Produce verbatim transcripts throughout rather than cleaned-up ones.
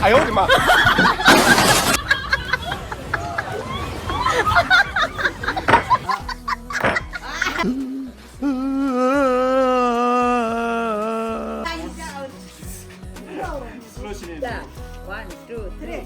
哎呦我的妈！ One, two, three.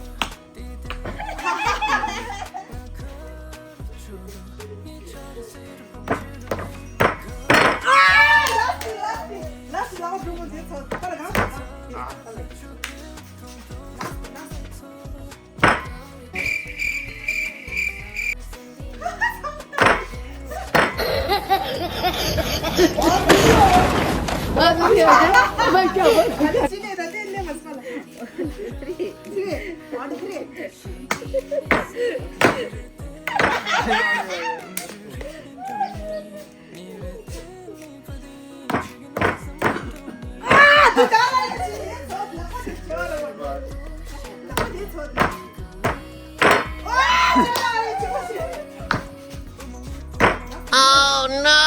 Oh no!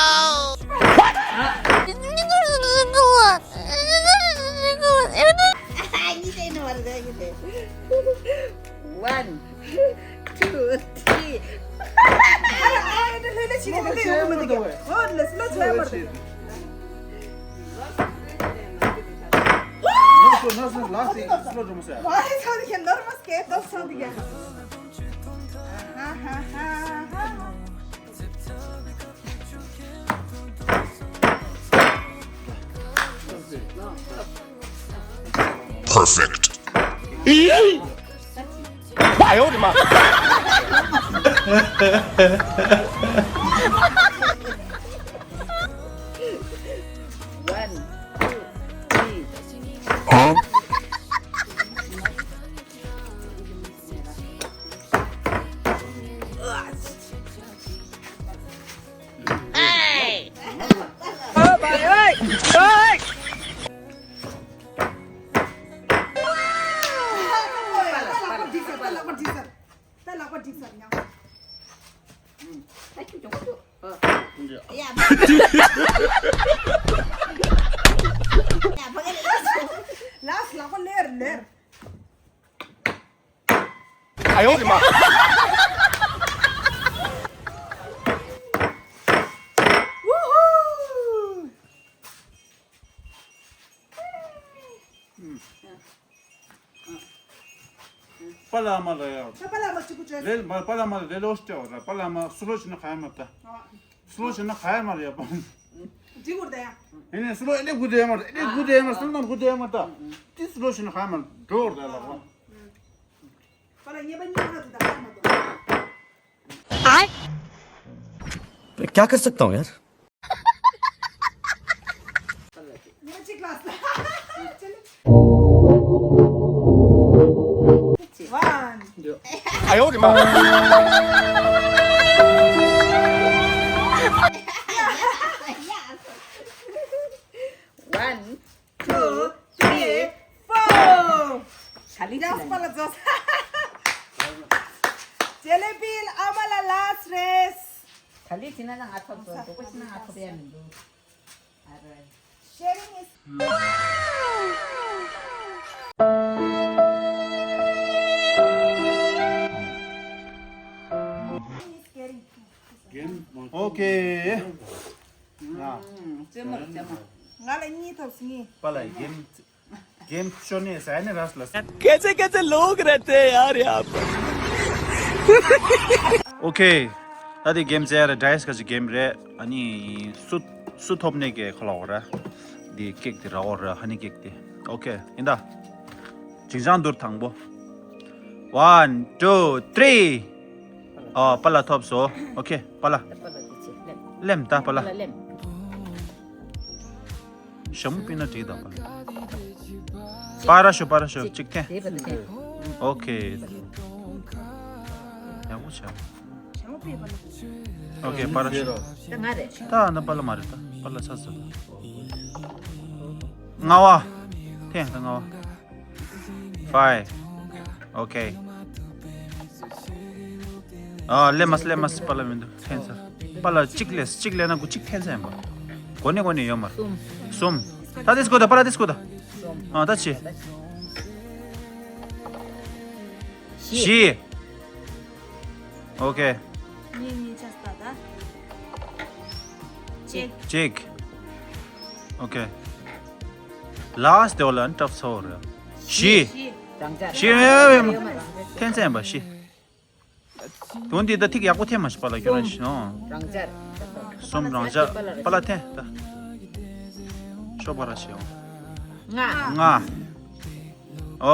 One, two, three. Perfect. 哎呦我的妈！ One, two, three. Hey! Last, last, ལག་པ་ལེར་ལེར། 哎呦我的妈！ པ་ལ་མ་ལ་ཡ། ད་པ་ལ་མ་གཅིག་པུ་བྱས། ལེ་མ་པ་ལ་མ་ལ་ལེ་ལོ་སྟེ་བ་ད་པ་ལ་མ་སུ་ལོ་ཞིག་ན་ག་ཡ་མ་ད། སུ་ལོ་ཞིག་ན་ག་ཡ་མ་ལ་ཡ་པ། འགྲིག་གོ་ད་ཡ། ཡིན་ནས་སུ་ལོ་ཨེ་ལེ་གུ་དེ་ཡ་མ་ད་ཨེ་ལེ་གུ་དེ་ཡ་མ་སུ་ལོ་གུ་དེ་ཡ་མ་ད། ཏི་སུ་ལོ་ཞིག་ན་ག་ཡ་མ་འགྲོ་བར་ད་ལ་བ། པ་ལ་ཉེ་པ་ཉེ་པ་ད་ད་མ་ད། क्या कर सकता हूँ यार? One. 哎呦我的妈！ One, two, three, four. ད་ལི་ཅི་ལ། ཇེ་ལེ་པི་ཨ་མ་ལ་last race. ད་ལི་ཅི་ན་ང་ཐོབ་སོང་། དོ་པོ་ཅི་ན་ང་ཐོབ་ཡ་མི་འདུག Sharing is caring. Okay. ང་ལ་གཉིས་ཐོབ་སོང་། པ་ལ་གེམ་གེམ་ཤོར་ནས་ཟ་ནས་རག་ལ། कैसे कैसे लोग रहते हैं यार यहाँ पर। Okay. ད་དེ་གེམ་ཟེར་ཡ་ར་ཌའི་སི་ག་ཅིག་གེམ་རེད། ཨ་ནི་སུ་སུ་ཐོབ་ནས་ཀྱི་ཁ་ལོག་ར། དེ་ཀེག་དེ་ར་འོ་ར་ཧ་ནི་ཀེག་དེ། Okay. ཡིན་ད། ཅིག་ཅང་བསྡུར་དང་པོ། One, two, three. ཨ་པ་ལ་ཐོབ་སོ། Okay. པ་ལ། ལེམ་ད་པ་ལ། ལ་ལེམ། ཞྭ་མོ་པི་ན་འགྲིག་དང་པ་ལ། པ་ར་ཤོ་པ་ར་ཤོ་གཅིག་འཐེན། དེ་བ་དེ་འཐེན། ཨོ་ཁེ། ཡག་པོ་བྱ། ཞྭ་མོ་པི་པ་ལ། ཨོ་ཁེ་པ་ར་ཤོ། ད་ང་རེད། ད་ཨ་ན་པ་ལ་མ་རེད་ད་པ་ལ་ཚ་ཚ། ལྔ་བ། འཐེན་ད་ལྔ་བ། Five. Okay. ཨ་ལེ་མ་སི་ལེ་མ་སི་པ་ལ་མི་འདུག་འཐེན་ཚར། པ་ལ་གཅིག་ལས་གཅིག་ལས་ན་གུ་གཅིག་འཐེན་ཚར་ཡིན་པ། གོ་ནི་གོ་ནི་ཡོད་མ་རེད། གསུམ། ད་དེ་སྐོར་ད་པ་ལ་དེ་སྐོར་ད། ཨ་ད་ཆི། བཞི། Okay. གཉིས་གཉིས་ཆ་ས་ད། གཅིག་གཅིག Okay. Last དེ་བ་ལ་ཨན་ཏབ་ཚོ་རེད། བཞི། བཞི། རང་ཅག་བཞི། འཐེན་ཚན་པ་བཞི། དོན་འདི་ད་ཐིག་ཡག་པོ་འཐེན་མ་ཤི་པ་ལ་ཁྱོད་རང་ཤི་ནོ། རང་ཅག་གསུམ་རང་ཅག་པ་ལ་འཐེན་ད། ཤོ་པ་ར་ཤི་ཡོང་། ལྔ། ལྔ།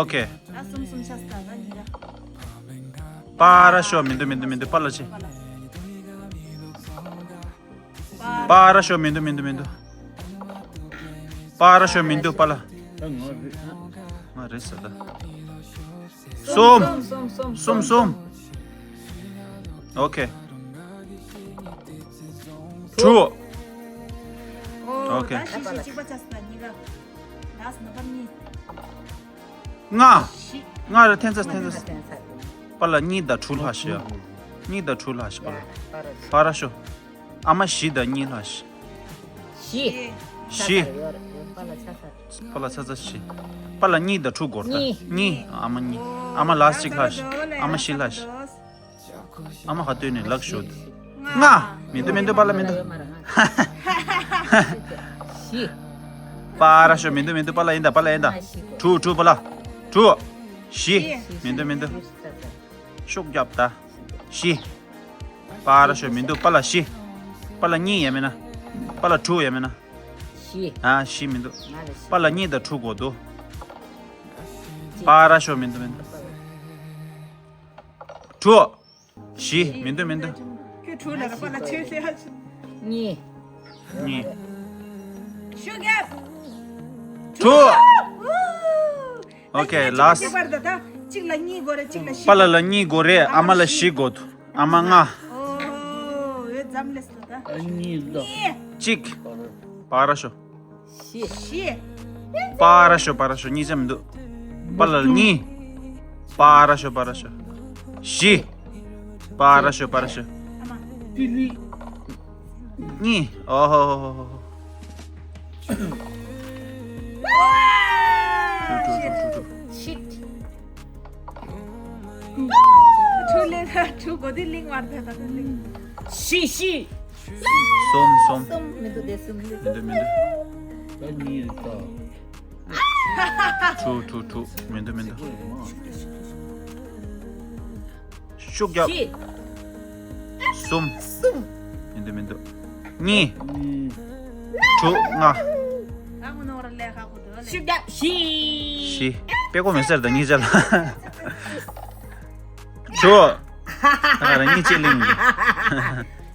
Okay. ཨ་གསུམ་གསུམ་ཆ་ས་ད་གཉིས་ཀ་པ་ར་ཤོ་མི་འདུག་མི་འདུག་མི་འདུག་པ་ལ་ཆེ། པ་ར་ཤོ་མི་འདུག་མི་འདུག་མི་འདུག་པ་ར་ཤོ་མི་འདུག་པ་ལ། ང་རེད་ས་ད། གསུམ། གསུམ་གསུམ། Okay. དྲུག Okay. ལྔ། ལྔ་རེད་འཐེན་ཚར་འཐེན་ཚར། པ་ལ་གཉིས་དང་དྲུག་ལྷག་ཤི། གཉིས་དང་དྲུག་ལྷག་ཤི་པ་ལ། པ་ར་ཤོ། ཨ་མ་བཞི་དང་གཉིས་ལྷག་ཤི། བཞི། བཞི། པ་ལ་ཚ་ཚ་བཞི། པ་ལ་གཉིས་དང་དྲུག་སྐོར་ད། གཉིས། གཉིས། ཨ་མ་གཉིས། ཨ་མ་ལ་གཅིག་ལྷག་ཤི། ཨ་མ་བཞི་ལྷག་ཤི། ཨ་མ་ཧ་ཏོས་ནས་ལག་ཤོད། ལྔ། མི་འདུག་མི་འདུག་པ་ལ་མི་འདུག་བཞི། པ་ར་ཤོ་མི་འདུག་མི་འདུག་པ་ལ་ཡིན་ད་པ་ལ་ཡིན་ད། དྲུག་དྲུག་པ་ལ། དྲུག་བཞི། མི་འདུག་མི་འདུག་ཤུགས་རྒྱབ་ད། བཞི། པ་ར་ཤོ་མི་འདུག་པ་ལ་བཞི། པ་ལ་གཉིས་ཡ་མེད་ན། པ་ལ་དྲུག་ཡ་མེད་ན། བཞི། ཨ་བཞི་མི་འདུག་ང་ལ་བཞི། པ་ལ་གཉིས་དང་དྲུག་དགོས་འདུག་པ་ར་ཤོ་མི་འདུག་མི་འདུག་དྲུག་བཞི། མི་འདུག་མི་འདུག་ཁྱོད་དྲུག་ལ་ར་པ་ལ་ཆོས་ཤེས་ཧ་ཆི། གཉིས། གཉིས། ཤུགས་རྒྱབ། དྲུག Okay, last. གཅིག་པར་ད་ད། གཅིག་ལ་གཉིས་དགོས་རེད་གཅིག་ལ་བཞི། པ་ལ་ལ་གཉིས་དགོས་རེད། ཨ་མ་ལ་བཞི་དགོས་འདུག་ཨ་མ་ལྔ། ཨོ་ཧོ་ཧོ། འོ་ཙམ་ལས་སོ་ད། གཉིས་ལ། གཉིས། གཅིག་པ་ར་ཤོ། བཞི། བཞི། པ་ར་ཤོ་པ་ར་ཤོ་གཉིས་ཙམ་མི་འདུག་པ་ལ་གཉིས། པ་ར་ཤོ་པ་ར་ཤོ། བཞི། པ་ར་ཤོ་པ་ར་ཤོ། ཨ་མ། པི་ལི། གཉིས། ཨོ་ཧོ་ཧོ་ཧོ་ཧོ། ཤིཊ། ཁྲུ་ལེན་ཁྲུ་གོ་དི་ལིང་བར་དེ་ད་དི་ལིང་། བཞི་བཞི། གསུམ་གསུམ། གསུམ་མི་འདུག་དེ་གསུམ་མི་འདུག་མི་འདུག་མི་འདུག་ད་གཉིས་རེད་ད། དྲུག་དྲུག་དྲུག་མི་འདུག་མི་འདུག་ཤུགས་རྒྱབ། བཞི། གསུམ། གསུམ། མི་འདུག་མི་འདུག་གཉིས། དྲུག་ལྔ། ཤུགས་རྒྱབ། བཞི། བཞི། དཔེ་ཀོ་མི་ཟེར་ད་གཉིས་ཆ་ལ། དྲུག་ང་རང་གཉིས་གཅིག་ལིང་།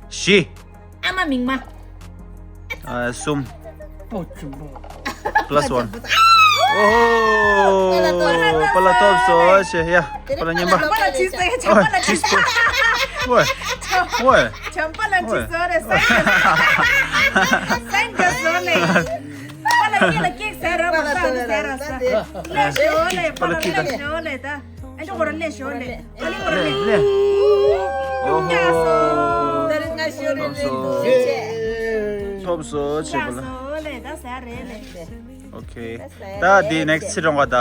བཞི། ཨ་མ་མིང་མ། ཨ་གསུམ། པོ་ཆུ་པོ། Plus one. ཨོ་ཧོ། པ་ལ་ཐོབ་སོ་ཞེས་ཡ། པ་ལ་ཉན་པ། པ་ལ་ཅི་ཟེར་ཆམ་པ་ལ་ཅི་ཟེར། ཝེ། ཝེ། ཆམ་པ་ལ་ཅི་ཟེར་རེད་ཟེར། སེང་གེ་བཟོ་ལེ། པ་ལ་ཉི་ལ་ཀེག་ཟེར་ར་མ་ཟ་ཟེར་ར་ཟ། ལེ་ཞོ་ལེ་པ་ལ་ལེ་ཞོ་ལེ་ད། ཨ་ཅོ་ཁོ་ར་ལེ་ཞོ་ལེ། ཨ་ལེ་ཁོ་ར་ལེ། ལེ། ཨོ་ཧོ། ད་རེས་ང་ཞོ་ལེ་ལེ། ཐོབ་སོ་ཆེ་པ་ལ། ལེ་ད་ཟ་རེད་ལེ། Okay. ད་དེ་next ཚེ་རོང་བ་ད་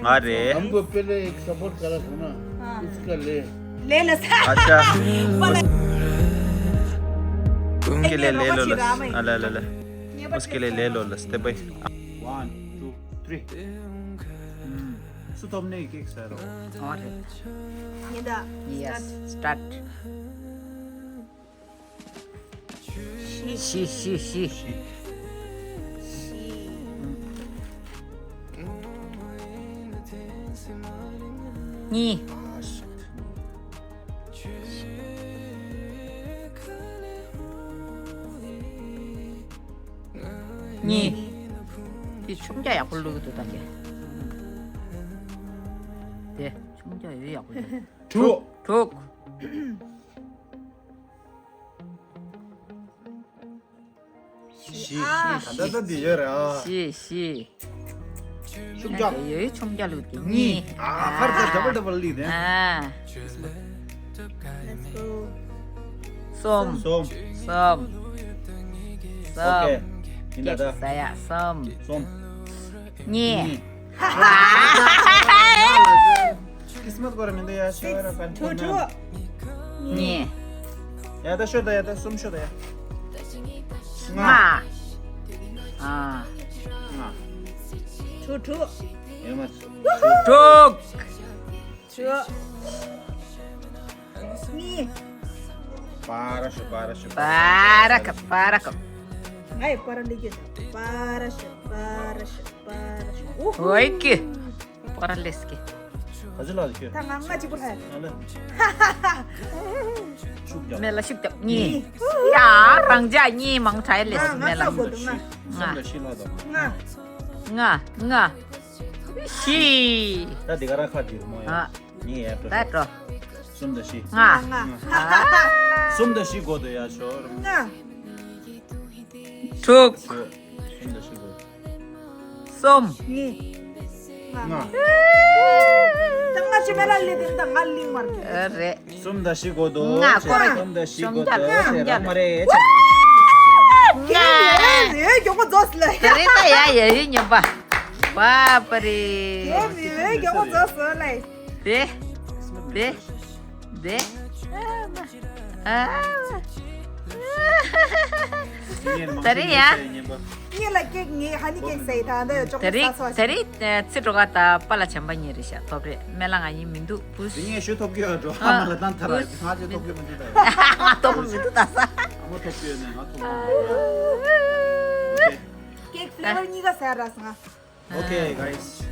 ང་རེད། हमको पहले एक सपोर्ट करा था ना, उसका ले। ले ला सा। अच्छा। उसके लिए ले लो लस। आ, ले, ले, ले। उसके लिए ले लो लस। ते भाई। One, two, three. हम्म। सो तो हमने एक एक सर। और है। ये दा। Yes. Start. Start. ཤི། ཤི། ཤི། ཤི། གཉིས། གཉིས། འདི་ཆུང་ཀྱ་ཡག་པོ་བླུགས་འདུག་ད་ཀྱེ། དེ་ཆུང་ཀྱ་ཡོད་ཡག་པོ་འདུག་དྲུག་དྲུག་བཞི། ཨ། ད་ལྟ་འདི་ཡོད་རེད་ཨ། བཞི་བཞི། ཆུང་ཀྱ། ཡོད་ཆུང་ཀྱ་བླུགས་ཏེ་གཉིས། ཨ་ཁར་ད་ཌབ་བལ་ཌབ་བལ་བླུགས་ཏེ། ཨ། གསུམ། གསུམ། གསུམ། ཨོ་ཁེ། ཡིན་ད་ད། ཟ་ཡ་གསུམ། གསུམ། གཉིས། གཉིས། ཁི་སི་མ་ཏི་སྐོར་མི་འདུག་ཡ་ཤི་བ་ར་ཁན་ཁོ་ན། གཉིས། ཡ་ད་ཤོད་ད་ཡ་ད་གསུམ་ཤོད་ད་ཡ། ལྔ། ལྔ། ཨ། ལྔ། དྲུག་དྲུག་ཡ་མ། དྲུག་དྲུག་གཉིས། པ་ར་ཤོད་པ་ར་ཤོད། པ་ར་ཁ་པ་ར་ཁ། ང་ཡི་པ་ར་ལི་ཀི་པ་ར་ཤོད་པ་ར་ཤོད་པ་ར་ཤོད། ཨོ་ཧོ། ཨོ་ཀེ། པ་ར་ལེས་ཀེ། ག་ཚོད་ལ་ཤོད། ད་ང་ང་གཅིག་པུ་ལྷ། ང་ལ། ཤུགས་རྒྱབ། མེ་ལ་ཤུགས་རྒྱབ་གཉིས། ཡ་རང་ཅག་གཉིས་མང་དྲགས་ལེས་མེ་ལ། ང་ལ་གོ་འདུག་ང་། ལྔ། ལྔ། ལྔ། བཞི། ད་འདི་ག་ར་ཁ་འདིར་མོ་ཡ། ཨ། ངས་ཡ་ད་འགྲོ། གསུམ་དང་བཞི། ལྔ། ལྔ། གསུམ་དང་བཞི་དགོས་འདུག་ཡ་ཞོར། ལྔ། དྲུག་གསུམ་དང་བཞི་དགོས། གསུམ། གཉིས། ལྔ། ལྔ། ད་ང་ཆེ་མེ་ལ་ལེ་དེ་ད་ང་ལིང་མར། ཨ་རེད། གསུམ་དང་བཞི་དགོས་འདུག་ལྔ་སྐོར། གསུམ་དང་བཞི་དགོས་འདུག་ཤོམ་རྒྱག་ཤོམ་རྒྱག་མ་རེད། ལྔ། ཡོད་ཡོད་མགྱོགས་པོ་རྫོགས་ལ། དེ་རེད་ད་ཡ་ཡ་ཡོད་སྙམ་པ། བ་པ་རེད། ཡོད་ཡོད་མགྱོགས་པོ་རྫོགས་ལ། དེ། དེ། དེ། ཨ། ད་རེད་ཡ། ངས་ལ་ཀེག་ངས་ཧ་ནི་ཀེག་ཟེར་ད་འདི་ཅོག་ད་རེད་ས་ཚོ་ད་རེད། ཚེ་སྒྲོལ་དཀར་དང་པཱ་ལགས་བྱམས་པ་གཉིས་རེད་ཤག་ཐོབ་རེད། སྨན་བླ་ང་གཉིས་མི་འདུག་བུ། དེ་ངས་ཞུ་ཐོབ་ཀྱི་ཡོད་འགྲོ། ཨ། ཧ་མ་ལ་ཏང་ཐ་ར་ང་ཅི་ཐོབ་ཀྱི་མི་འདུག་ད། ང་ཐོབ་མི་འདུག་ད་ས། ཨ་མ་ཐོབ་ཀྱི་ཡོད་ནས་ང་ཐོབ་ཀྱི་མི་འདུག་ཀེག་ཕི་ལེ་བར་གཉིས་ཀ་ཟེར་ར་སོང་ང་། Okay, guys.